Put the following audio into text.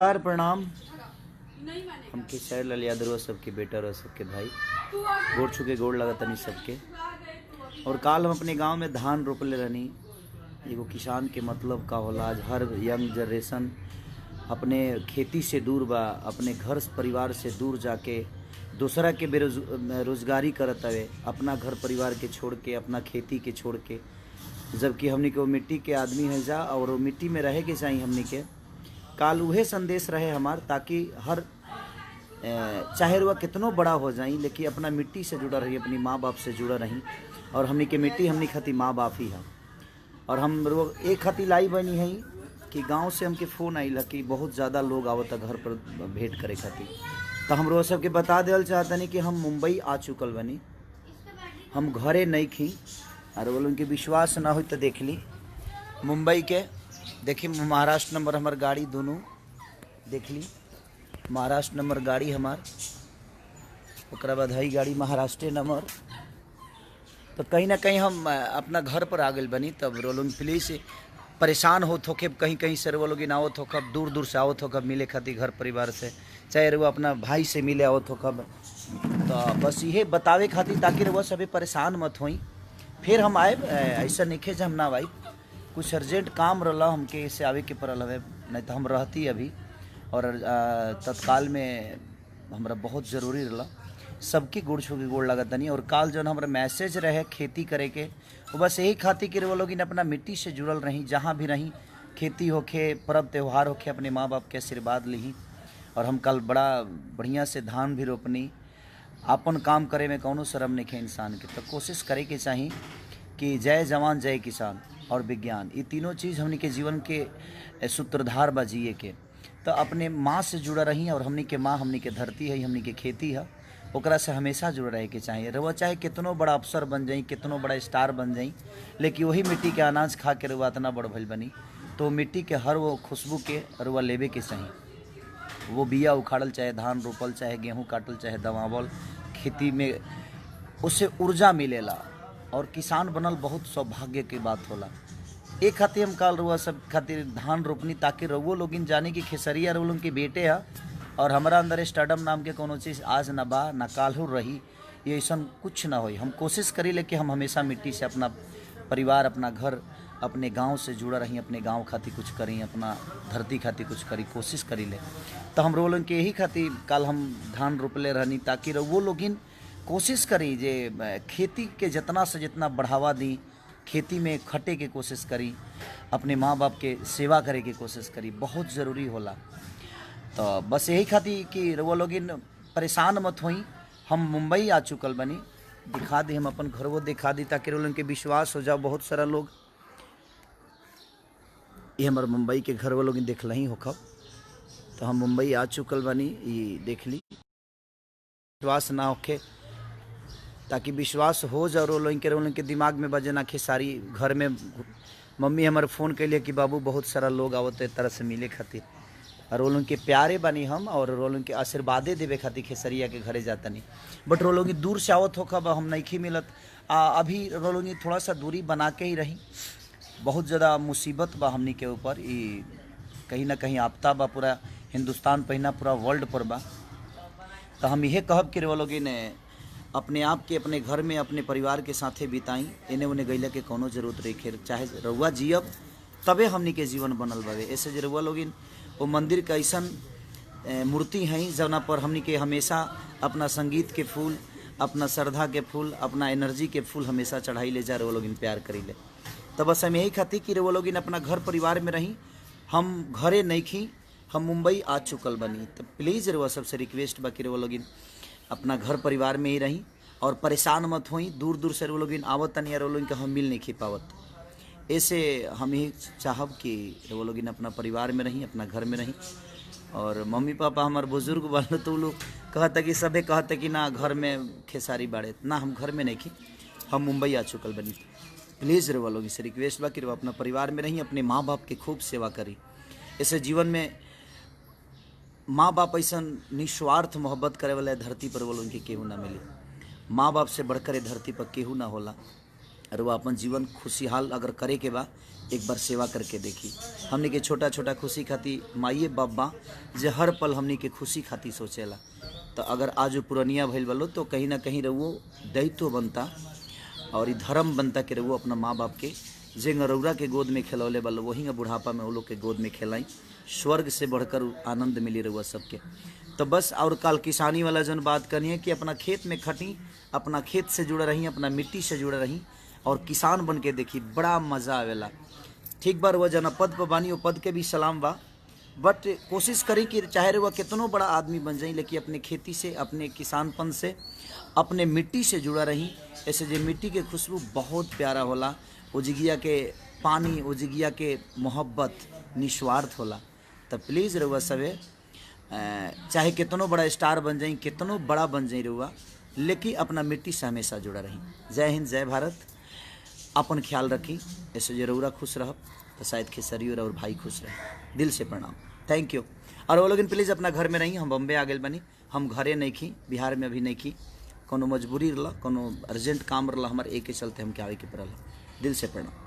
नमस्कार, प्रणाम। हमके शैल यादव सबके बेटा और सबके भाई गोड़ छुके गोड़ लगतनी सबके। और काल हम अपने गांव में धान रोपले रहनी। एगो किसान के मतलब का होला, आज हर यंग जनरेशन अपने खेती से दूर बा, अपने घर परिवार से दूर जाके दूसरा के बेरोजगारी करत हवे, अपना घर परिवार के छोड़ के, अपना खेती के छोड़ के। जबकि हमनी के वो मिट्टी के आदमी है जा और वो मिट्टी में रहे के चाहिए हमनी के। काल उहे संदेश रहे हमार, ताकि हर चाहे रुआ कितनो बड़ा हो जाई लेकिन अपना मिट्टी से जुड़ा रही, अपनी माँ बाप से जुड़ा रही। और हमनी के मिट्टी हमनी खातिर माँ बाप ही है। और हम लोग एक खातिर लाई बनी है कि गांव से हमके फ़ोन आइल कि बहुत ज़्यादा लोग आवत घर पर भेंट करे खातिर। तो हम रोज सबके बता देवल चाहतनी कि हम मुंबई आ चुकल बनी, हम घरे नहीं खी। और बोल उनके विश्वास ना हो तो देख ली मुंबई के, देखी महाराष्ट्र नंबर हमार गाड़ी दोनों देख ली, महाराष्ट्र नंबर गाड़ी हमार, ओकरा बाद हई गाड़ी महाराष्ट्र नंबर। तो कहीं ना कहीं हम अपना घर पर आ गए बनी। तब रोलों प्लीज परेशान होत होके कहीं कहीं से रोलों आवत होखब, दूर दूर से आवत होखब मिले खातिर घर परिवार से, चाहे रुआ अपना भाई से मिले आवत होखब। तो बस ये बतावे खातिर ताकि रुआ सभी परेशान मत होई। फिर हम आए, ऐसा नहीं जे हम ना आई, कुछ अर्जेंट काम रहा हमके इसे आवे के पड़ल हवे, नहीं तो हम रहती अभी। और तत्काल में हमरा बहुत ज़रूरी रहा। सबके गोड़ छू के गोड़ लगत नहीं। और काल जो हमारा मैसेज रहे खेती करे के, वो बस यही खातिर कि वो लोग अपना मिट्टी से जुड़ल रही, जहाँ भी रही, खेती होखे, पर्व त्यौहार होखे, अपने माँ बाप के आशीर्वाद ली। और हम कल बड़ा बढ़िया से धान भी रोपनी। अपन काम करे में कौनो शर्म नहीं है इंसान के। तो कोशिश करे के चाही कि जय जवान जय किसान और विज्ञान, ये तीनों चीज़ हमनी के जीवन के सूत्रधार बा जिए के। तो अपने माँ से जुड़ा रही, और हमनी के माँ हमनी के धरती है, हमनी के खेती है, ओकरा से हमेशा जुड़ा रहे के चाहिए। रउआ चाहे कितनो बड़ा अफसर बन जाई, कितनो बड़ा स्टार बन जाई, लेकिन वही मिट्टी के अनाज खा के रउआ इतना बड़ भइल बनी, तो मिट्टी के हर वो खुशबू के रउआ लेवे के चाही। वो बिया उखाड़ल, चाहे धान रोपल, चाहे गेहूँ काटल, चाहे दवावल, खेती में उससे ऊर्जा मिलेला। और किसान बनल बहुत सौभाग्य के बात होला। एक खातिर हम काल रुआ सब खातिर धान रोपनी, ताकि रउओ लोगिन जाने कि खेसरिया रउआ लोगन के बेटे है और हमारा अंदर स्टारडम नाम के कोनो चीज़ आज ना बा ना काल्हू रही, ये ऐसा कुछ ना होई। हम कोशिश करी ले कि हम हमेशा मिट्टी से अपना परिवार, अपना घर, अपने गांव से जुड़ा रही, अपने गांव खातिर कुछ करी, अपना धरती खातिर कुछ करी, कोशिश करी ले। तो हम लोगन के यही खातिर काल हम धान रोपले रहनी, ताकि रउओ लोगिन कोशिश करी जे खेती के जितना से जितना बढ़ावा दी, खेती में खटे के कोशिश करी, अपने माँ बाप के सेवा करे के कोशिश करी, बहुत ज़रूरी होला। तो बस यही खातिर कि रउआ लोगिन परेशान मत होई। हम मुंबई आ चुकल बनी, दिखा दी हम अपन घर वो दिखा दी, ताकि रउआ लोगन के विश्वास हो जाओ। बहुत सारा लोग ये हमारे मुंबई के घर वो लोग देख ही होखब। तो हम मुंबई आ चुकल बनी, ये देख ली, विश्वास ना होखे, ताकि विश्वास हो जाओ लोगन के, लोगन के दिमाग में बजे ना खेसारी। घर में मम्मी हमारे फ़ोन कैले कि बाबू बहुत सारा लोग आवत है तरह से मिले खातिर, और वो लोगन के प्यारे बनी हम, और वो लोगन के आशीर्वादे देवे खातिर खेसरिया के घरे जाता नहीं। बट वो लोग दूर से आवत होखब, हम नहीं मिलत। अभी वो लोग थोड़ा सा दूरी बना के ही रही। बहुत ज़्यादा मुसीबत बा हमनी के ऊपर, ई कहीं ना कहीं आपदा बा, पूरा हिंदुस्तान पहिना पूरा वर्ल्ड पर बा। तो हम यह कहब कि वो लोग अपने आप के अपने घर में अपने परिवार के साथे बिताई, एने ओने गैला के कोनो जरूरत रखे। चाहे रउआ जियब तबे हमनी के जीवन बनल बावे। ऐसे जे रउआ लोगिन वो मंदिर के ऐसन मूर्ति हैं जौना पर हमनी के हमेशा अपना संगीत के फूल, अपना श्रद्धा के फूल, अपना एनर्जी के फूल हमेशा चढ़ाई ले जा, रउआ लोगिन प्यार करी ले। तो बस हम यही खातिर कि रउआ लोगिन अपना घर परिवार में रही। हम घरे नहीं खी, हम मुंबई आ चुकल बनी। तो प्लीज़ रउआ सबसे रिक्वेस्ट बा कि रउआ लोगिन अपना घर परिवार में ही रही और परेशान मत होई। दूर दूर से रउआ लोगिन आवत तनी और रउआ लोगिन के हम मिल नहीं खी पावत। ऐसे हम यही चाहब कि रउआ लोगिन अपना परिवार में रही, अपना घर में रही। और मम्मी पापा हमारे बुजुर्ग वाले तो लोग कहता कि सबे कहते कि ना घर में खेसारी बाड़े, ना हम घर में नहीं खी, हम मुंबई आ चुकल बनी। प्लीज़ रउआ लोगिन से रिक्वेस्ट बा कि रउआ अपना परिवार में रही, अपने माँ बाप के खूब सेवा करी। ऐसे जीवन में माँ बाप ऐसा निस्वार्थ मोहब्बत करे वाला धरती पर वो लोगन के केहू ना मिली। माँ बाप से बढ़कर धरती पर केहू ना होला। और वह अपन जीवन खुशहाल अगर करे के बा एक बार सेवा करके देखी। हमनी के छोटा छोटा खुशी खाती माइए बाबा जे हर पल हमनी के खुशी खाती सोचेला। तो अगर आज पुरनिया भइल बलो तो कहीं ना कहीं रहुओ दायित्व बनता और धर्म बनता कि रहुओ अपना माँ बाप के जे रउरा के गोद में खेलौले बलो वही बुढ़ापा में वो लोग के गोद में खेलाई, स्वर्ग से बढ़कर आनंद मिली रहुआ सबके। तो बस और काल किसानी वाला जन बात करनी है कि अपना खेत में खटी, अपना खेत से जुड़ा रही, अपना मिट्टी से जुड़ा रही और किसान बन के देखी बड़ा मज़ा आवेला। ठीक बार वह जना पद पर बानी वो पद के भी सलाम बा, बट कोशिश करी कि चाहे वह कितनो बड़ा आदमी बन जाए लेकिन अपने खेती से, अपने किसानपन से, अपने मिट्टी से जुड़ा रही। ऐसे जे मिट्टी के खुशबू बहुत प्यारा होला, उजगिया के पानी, उजगिया के मोहब्बत निस्वार्थ होला। तो प्लीज़ रउआ सबे चाहे कितनो बड़ा स्टार बन जाई, कितनो बड़ा बन जाई रउआ, लेकिन अपना मिट्टी से हमेशा जुड़ा रही। जय हिंद, जय भारत। अपन ख्याल रखी, ऐसे जे रउरा खुश रहब तो शायद खेसरियो और भाई खुश रहे। दिल से प्रणाम, thank you. और वो लोग प्लीज़ अपना घर में रही, हम बम्बे आ गए बनी, हम घरे नहीं खी, बिहार में अभी नहीं खी, कोनो मजबूरी रहा, कोनो अर्जेंट काम रहा हमारे, एक के चलते हम के आवे के पड़ल। दिल से प्रणाम।